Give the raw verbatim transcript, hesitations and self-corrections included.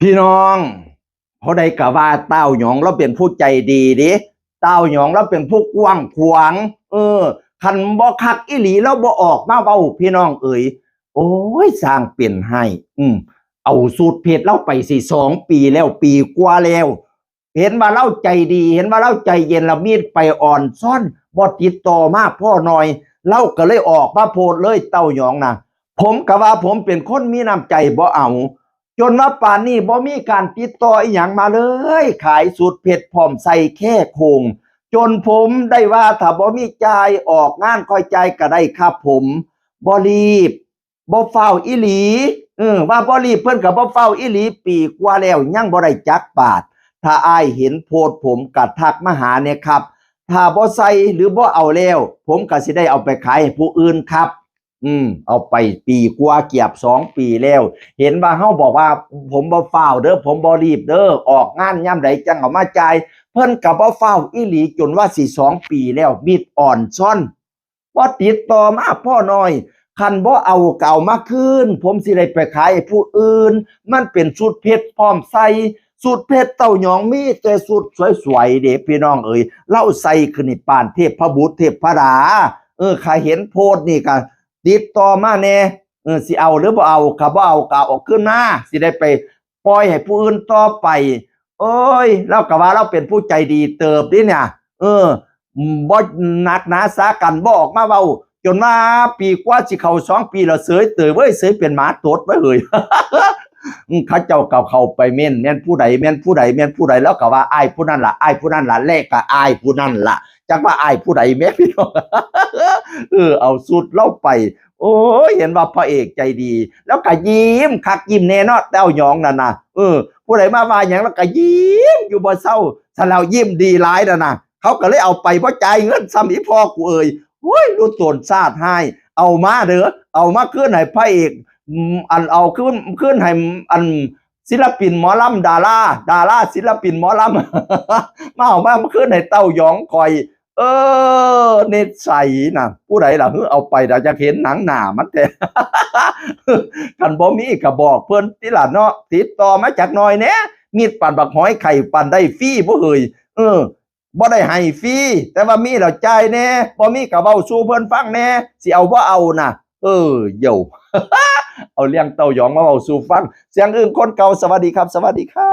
พี่น้อง ผู้ใดก็ว่าต้าวหยองลาวเป็นผู้ใจดีเด้ ต้าวหยองลาวเป็นผู้กว้างขวาง เออ คันบ่คักอีหลีลาวบ่ออกมาเว้า พี่น้องเอ๋ย โอ้ย สร้างเป็นให้ อืม เอาสูตรเพชรลาวไปสิสองปีแล้ว ปีกว่าแล้ว เห็นว่าลาวใจดี เห็นว่าลาวใจเย็น ละมีดไปอ่อนซ่อน บ่ติดต่อมาพ่อหน่อย ลาวก็เลยออกมาโพสต์เลย ต้าวหยองนะ ผมก็ว่าผมเป็นคนมีน้ำใจบ่เอา จนว่าป่านนี้บ่มีการติดต่ออีหยังมาเลย ขายสูตรเพชรพร้อมใส่แค่โครง จนผมได้ว่าถ้าบ่มีจ่ายออกงานค่อยจ่ายก็ได้ครับผม บ่รีบ บ่ฟ้าวอีหลี เออ ว่าบ่รีบเพิ่นก็บ่ฟ้าวอีหลี ปีกว่าแล้วยังบ่ได้จักบาท ถ้าอ้ายเห็นโพสต์ผมก็ทักมาหาแหน่ครับ ถ้าบ่ใส่หรือบ่เอาแล้ว ผมก็สิได้เอาไปขายให้ผู้อื่นครับ อืม เอาไปปีกว่าเกือบสองปีแล้ว เห็นว่าเฮาบอกว่าผมบ่ฟ้าวเด้อ ผมบ่รีบเด้อ ออกงานยามใดจั่งเอามาจ่าย เพิ่นก็บ่ฟ้าวอีหลี จนว่าสิสองปีแล้ว มีดอ่อนซ่อน บ่ติดต่อมาพ่อหน่อย คันบ่เอาก็เอามาคืน ผมสิได้ไปขายให้ผู้อื่น มันเป็นสูตรเพชรพร้อมใส่ สูตรเพชรต้าวหยองมีแต่สูตรสวยๆเด้พี่น้องเอ๋ย ลาวใส่ขึ้นนี่ปานเทพบุตรเทพดา เออ ใครเห็นโพสต์นี่ก็ติดต่อมาแหน่ เออ สิเอาหรือบ่เอา คันบ่เอาก็เอาออกคืนมา สิได้ไปปล่อยให้ผู้อื่นต่อไป โอ้ย ลาวก็ว่าลาวเป็นผู้ใจดีเติบเด้เนี่ย เออ บ่หนักหนาสากัน บ่ออกมาเว้า จนว่าปีกว่าสิเข้าสองปีแล้ว เสยเตยเว้ย เสยเป็นหมาตดเว้ยเฮ้ย อืม เขาเจ้าก็เข้าไปเม้น แม่นผู้ใด แม่นผู้ใด แม่นผู้ใด ลาวก็ว่าอ้ายผู้นั้นล่ะ อ้ายผู้นั้นล่ะ แลกกับอ้ายผู้นั้นล่ะ จักว่าอ้ายผู้ใดแหมพี่น้อง เออ เอาสูตรลาวไป โอ้ย เห็นว่าพระเอกใจดี ลาวก็ยิ้มคักยิ้มแน่เนาะ ต้าวหยองนั่นน่ะ เออ ผู้ใดมาว่าหยังลาวก็ยิ้มอยู่บ่เซา ซั่นแล้ว ยิ้มดีหลายนั่นน่ะ เขาก็เลยเอาไปบ่จ่ายเงินซ้ำ อีพ่อกูเอ่ย โอ้ย รู้ตนชาติฮ้าย เอามาเด้อ เอามาคืนให้พระเอก อืม อัน เอาคืน คืนให้ อัน ศิลปินหมอลำ ดารา ดาราศิลปินหมอลำ มาเอามา มาคืนให้ต้าวหยองข่อย เออ นิสัยน่ะ ผู้ใดล่ะ หือ เอาไป เดี๋ยวอยากเห็นหนังหน้ามันแท้ คันบ่มีก็บอกเพิ่นติล่ะเนาะ ติดต่อมาจักหน่อยแหน่ มีดปานบักหอยไข่ปานได้ฟรีบ่เฮ้ย เออ บ่ได้ให้ฟรี แต่ว่ามีแล้วจ่ายแหน่ บ่มีก็เว้าสู่เพิ่นฟังแหน่ สิเอาบ่เอาน่ะ เออ โย่ เอาเรื่องต้าวหยองมาเว้าสู่ฟัง เสียงอึ้งคนเก่า สวัสดีครับ สวัสดีครับ